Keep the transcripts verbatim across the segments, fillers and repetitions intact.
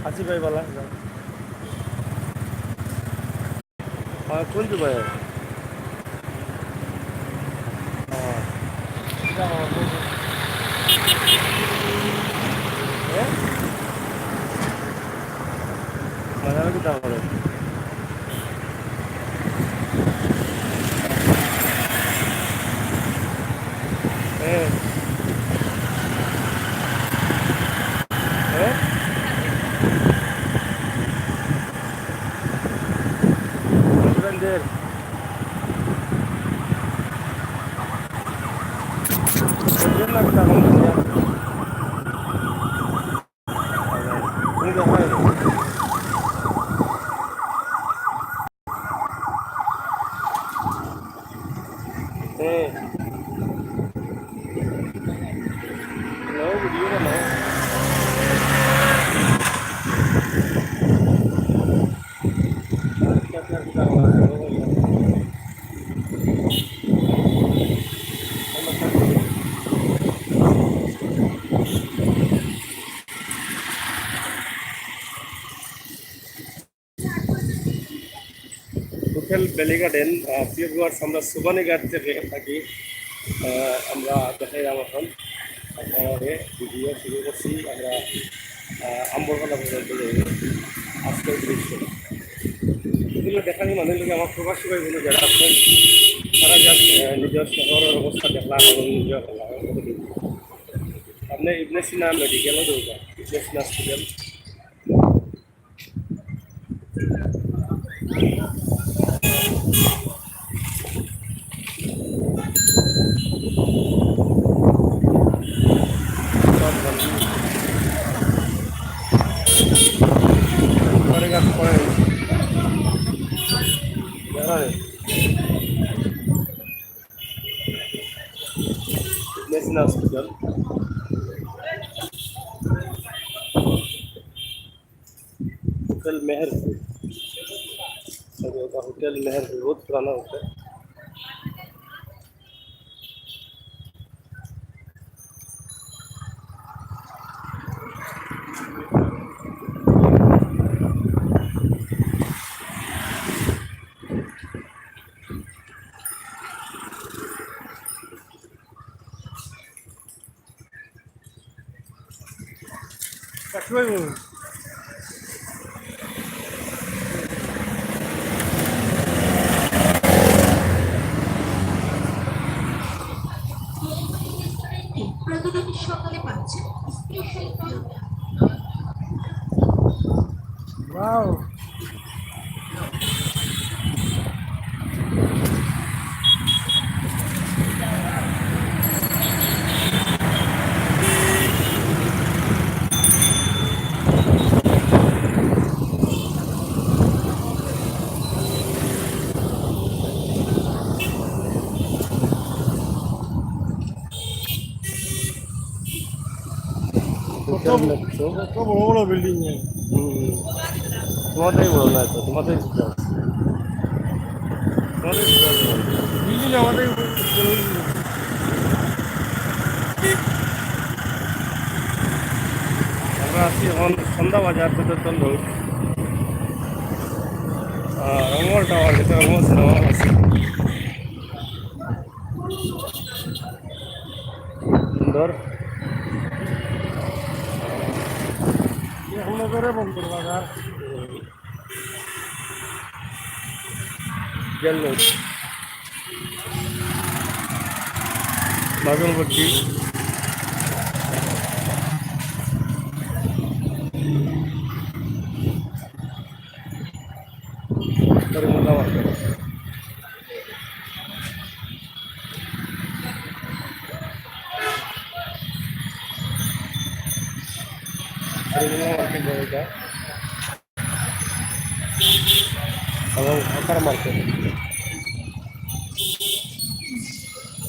আছি ভাই, বালা। হ্যাঁ, কোন ভাই? হ্যাঁ। হ্যাঁ? মাঝে মাঝে কিতা করে? হ্যাঁ। হ্যাঁ? Husband-এর। Husband না কিতা এখন? হ্যাঁ। Hello, video বানাও। হোটেল ভ্যালি গার্ডেন, আহ, প্রিয় viewers, আমরা সুবানীঘাট থেকে থাকি। আহ, আমরা দেখাইলাম এখন। আপনারে video শুরু করছি আমরা, আহ, আম্বরপালা পর্যন্ত যাইব। আজকের দৃশ্য। এগুলো দেখানি মানে লোকে আমার প্রবাসী ভাই বোন যারা আছেন, তারা just, আহ, নিজের শহরের অবস্থা দেখলাম এবং enjoy করলাম। আপনি ইবনে সিনা মেডিকেলও দৌড়া, Ibne Sina hospital. National hospital. Hotel Meherpur. আচ্ছা, ওটা হোটেল মেহেরপুর, বহুত পুরানা হোটেল। প্রতিদিন সকালে পাচ্ছেন স্পেশাল Wow. কত, কত বড় বড় বিল্ডিং। হুম। তোমারটাই বড় না তো, তোমারটাই ছোট আছে। তোমারটাই ছোট আছে। বিল্ডিং আমারটাই বড়। আমরা আছি এখন সন্ধ্যা বাজার, চতুর্থ রোড। আহ, রঙ্গল টাওয়ার, যেটা রঙ্গল সিনেমা হল আছে। সুন্দর। এখন ধরে বন্দর বাজার। গেল। বাদলপট্টি। করিমুল্লা মার্কেট। করিমুল্লা মার্কেট জায়গাটা। এবং হকার মার্কেট।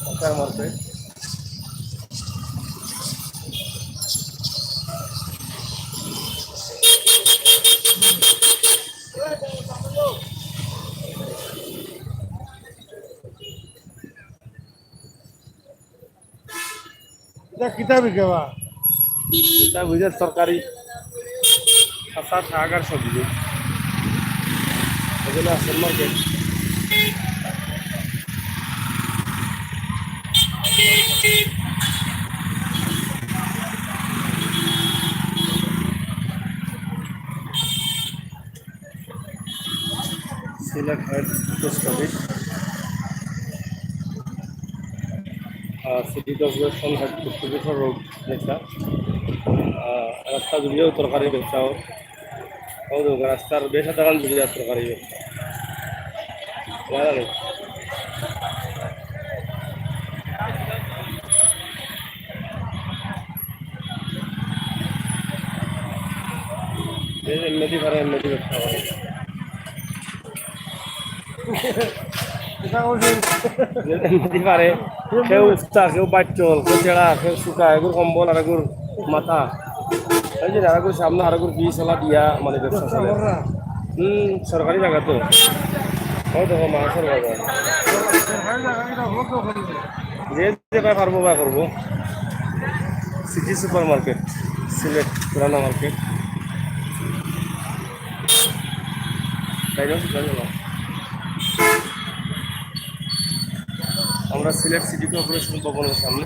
Hawker market. এটা কিতা বিকে বা? এটা বুঝে তরকারি। কাঁচা শাক আর সবজি। এগুলো আছে market. Sylhet head post office, ah, city corporation head post অফিসর রোড যেটা, আহ, রাস্তা জুড়িয়েও তরকারি ব্যবসা হোক। ও তো রাস্তার বেশ আধারান জুড়িয়ে তরকারি ব্যবসা। জানা নেই। এই যে এমনি পারে, এমনি ব্যবসা করে। এটা ওই যে এমনি পারে, কেউ উস্তা, কেউ বাচ্চল, কেউ চেড়া, কেউ শুকা, এগুর কম্বল আর এগুর মাথা। এই যে আর এগুর সামনে আর এগুর বিষ ওলা দিয়া মানে ব্যবসা চলে। হুম, সরকারি জায়গা তো। ওই দেখো, মাছের বাজার। যে যেটা পারবো বা করবো। সিটি সুপার মার্কেট, সিলেট পুরানা মার্কেট। তাই না? তাই না? আমরা সিলেট সিটি কর্পোরেশন ভবনের সামনে,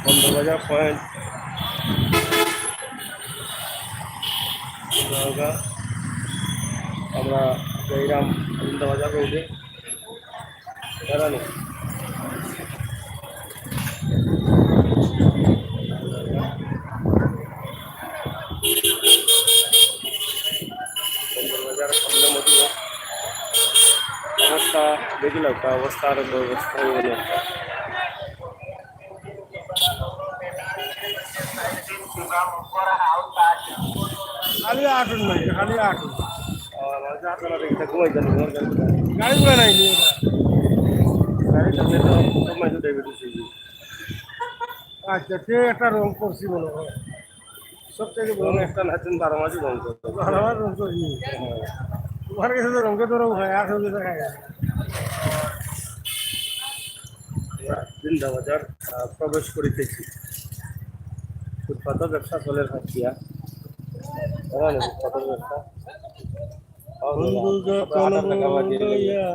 বন্দরবাজার পয়েন্ট। আমরা যাইরাম বন্দরবাজার রোডে। দাঁড়ানো। বন্দরবাজার সামনে মতো অবস্থা দেখিলাম, তা অবস্থা আরো অবস্থা হয়ে গেল। খালি আটুন নাই, খালি আটুন। ও, আমার যে আটুন আছে, এটা ঘুমাই যান, ঘুমাই যান। গাড়ি ঘোড়া নাই নি এটা। গাড়ি থাকলে তো সব মাঝে ডায়াবেটিস হয়ে যায়। আচ্ছা, সে একটা রং করছি মনে হয়। সবথেকে বড় রং একটা না, তুমি বারো মাসই রং করো। বারো মাস রং করি। হ্যাঁ। তোমার কাছে তো রঙে ধরো ভাই, আর সঙ্গে দেখা যায়। জিন্দাবাজার, আহ, প্রবেশ করিতেছি। ফুটপাতও ব্যবসা চলে থাকিয়া। জানো নি ফুটপাতর ব্যবসা? বন্ধু যখন আটার টাকা বাদ দিয়ে দিলে। লইয়া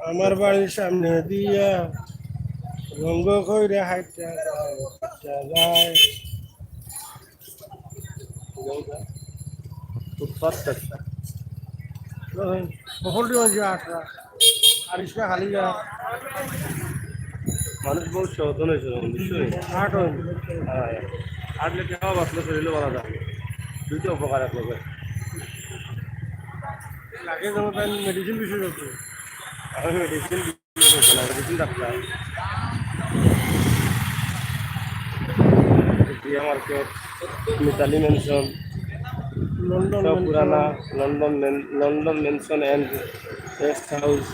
আমার বাড়ির সামনে দিয়া রঙ্গ কইরা হাইটা যায়, হাইটা যায়। ফুটপাত ব্যবসা। তখন ফখরটি মাঝে আটরা, আর রিক্সা খালি যায়। মানুষ বহুত সচেতন হয়েছে তখন, বুঝছো নি? আট হয়। হ্যাঁ, আট লিটার খাওয়া বাঁচলো, শরীরে বলা যায়। দুইটা উপকার আছে। লাগে যেমন তাই মেডিসিন বিষয় হচ্ছে। আমি মেডিসিন জিয়া মার্কেট, মিতালি ম্যানশন, লন্ডন সব ম্যানশন। পুরানা London man-, London mansion and rest house.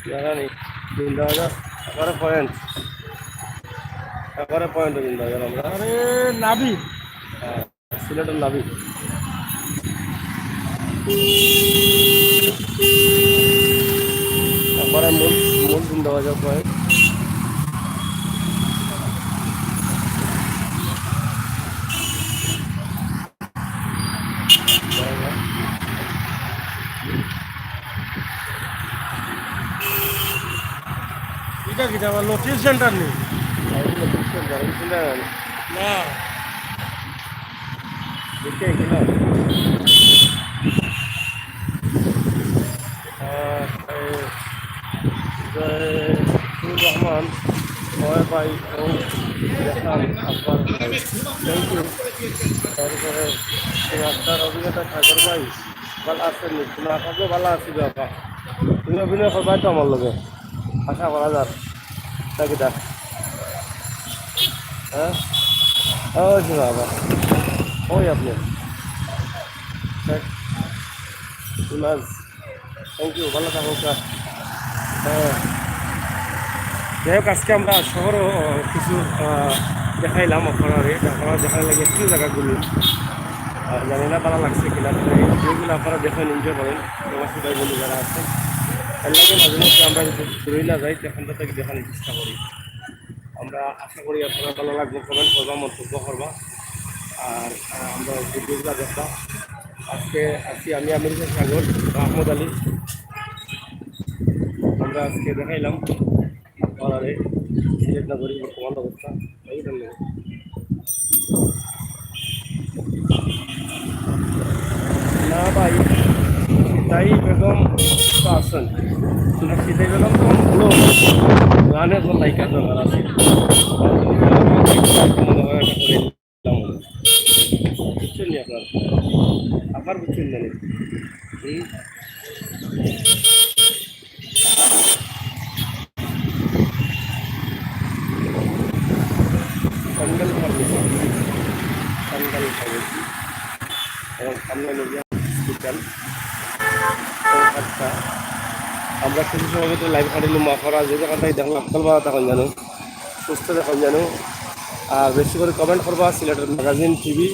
জানা নেই, বিন্দাবাজার, একবারে পয়েন্ট, একবারে পয়েন্ট বিন্দাবাজার আমরা। আরে নাবি। হ্যাঁ। সিলেটের নাবি। একবারে মূল, মূল বিন্দাবাজার পয়েন্ট। এটা কিতা আবার লতিফ সেন্টার নি? লতিফ সেন্টার, লতিফ সেন্টার না। না। দেখে কিনা? আহ, এই জয়ফুর রহমান, হয় ভাই, ও দেখান আপনার ভাই। Thank you। তারপরে এই আপনার অভিনেতা ঠাকুর ভাই, ভালো আছেন নি? না থাকলে ভালো আছি বাবা। তুমি অভিনয় করবাই তো আমার লগে, আশা করা যার। নাকি দা? হ্যাঁ? ওই যে বাবা, ওই আপনি। হ্যাঁ। ইমাজ, thank you, ভালো থাকো, স্যার। হ্যাঁ। যাই হোক, আজকে আমরা শহরও কিছু, আহ, দেখাইলাম আপনারারে, আপনারা দেখার লাগে একটু জায়গাগুলো। আর জানি না ভালো লাগছে কিনা, তবে এই ভিডিওগুলো আপনারা দেখেন, এনজয় করেন, প্রবাসী ভাই বন্ধু যারা আছেন। এর লাগে মাঝে মধ্যে আমরা যদি দূরে না যাই, তখন তাদেরকে দেখানোর চেষ্টা করি। আমরা আশা করি আপনারা ভালা লাগবো, কমেন্ট করবা, মন্তব্য করবা। আর, আহ, আমরা ভিডিওগুলা দেখবা। আজকে আছি আমি আমেরিকান সাগর, আহমদ আলী। আমরা আজকে দেখাইলাম আপনারে সিলেট নগরীর বর্তমান অবস্থা। এই জন্য। না ভাই, সিতাই বেগম তো আছেন। না, সিতাই বেগম তো হলো গানের তো নায়িকা দরকার আছে। মনে হয় একটা করে নিলাম। বুঝছেন নি আপনার? আবার বুঝছেন না নি? হুম? স্যান্ডেল ফার্মেসি, স্যান্ডেল ফার্মেসি এবং সামনে মিডিয়া হসপিটাল। তো আচ্ছা, আমরা কিছু সময় ভিতরে লাইভ কাটিলাম, আপনারা যে জায়গাটাই দেখলাম, আজকাল বাবা তখন জানো, সুস্থ থাকইন যেন। আর বেশি করে কমেন্ট করবা, সিলেটের ম্যাগাজিন টিভি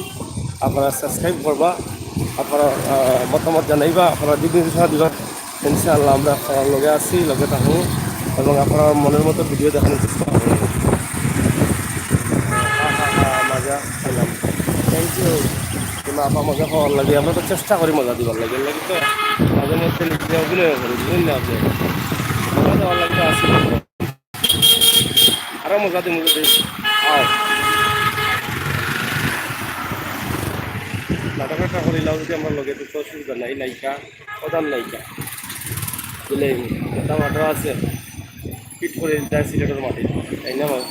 আপনারা সাবস্ক্রাইব করবা, আপনারা, আহ, মতামত জানাইবা, আপনারা দিক নির্দেশনা দিবা। ইনশাআল্লাহ আমরা আপনারার লগে আছি, লগে থাকমু এবং আপনারার মনের মতো ভিডিও দেখানোর চেষ্টা করমু। হা, হা, হা, মজা পেলাম। Thank you. কিন্তু আপা মজা পাওয়ার লাগি, আমরা তো চেষ্টা করি মজা দিবার লাগি, এর লাগি তো মাঝে মধ্যে নিজে অভিনয় করি, বুঝলেন না আপনি? মজা দেওয়ার লাগি তো আছি। আরো মজা দিমু যদি আও। নাটক একটা করিলাম যদি আমার লগে, তো অসুবিধা নাই, নায়িকা, প্রধান নায়িকা। বুঝলে, মোটা মাঠও আছে, ফিট করে দিতে হয় সিলেটের মাটি, তাই না ভাই?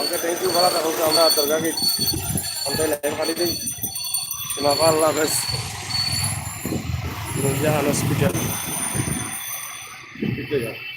ওকে, থ্যাংক ইউ, ভালা থাকো। আমরা দরকার কি, আমরা লাইভ খালি দিই। তোমাকে আল্লাহ হাফেজ। নুরজাহান হসপিটাল। ঠিক আছে।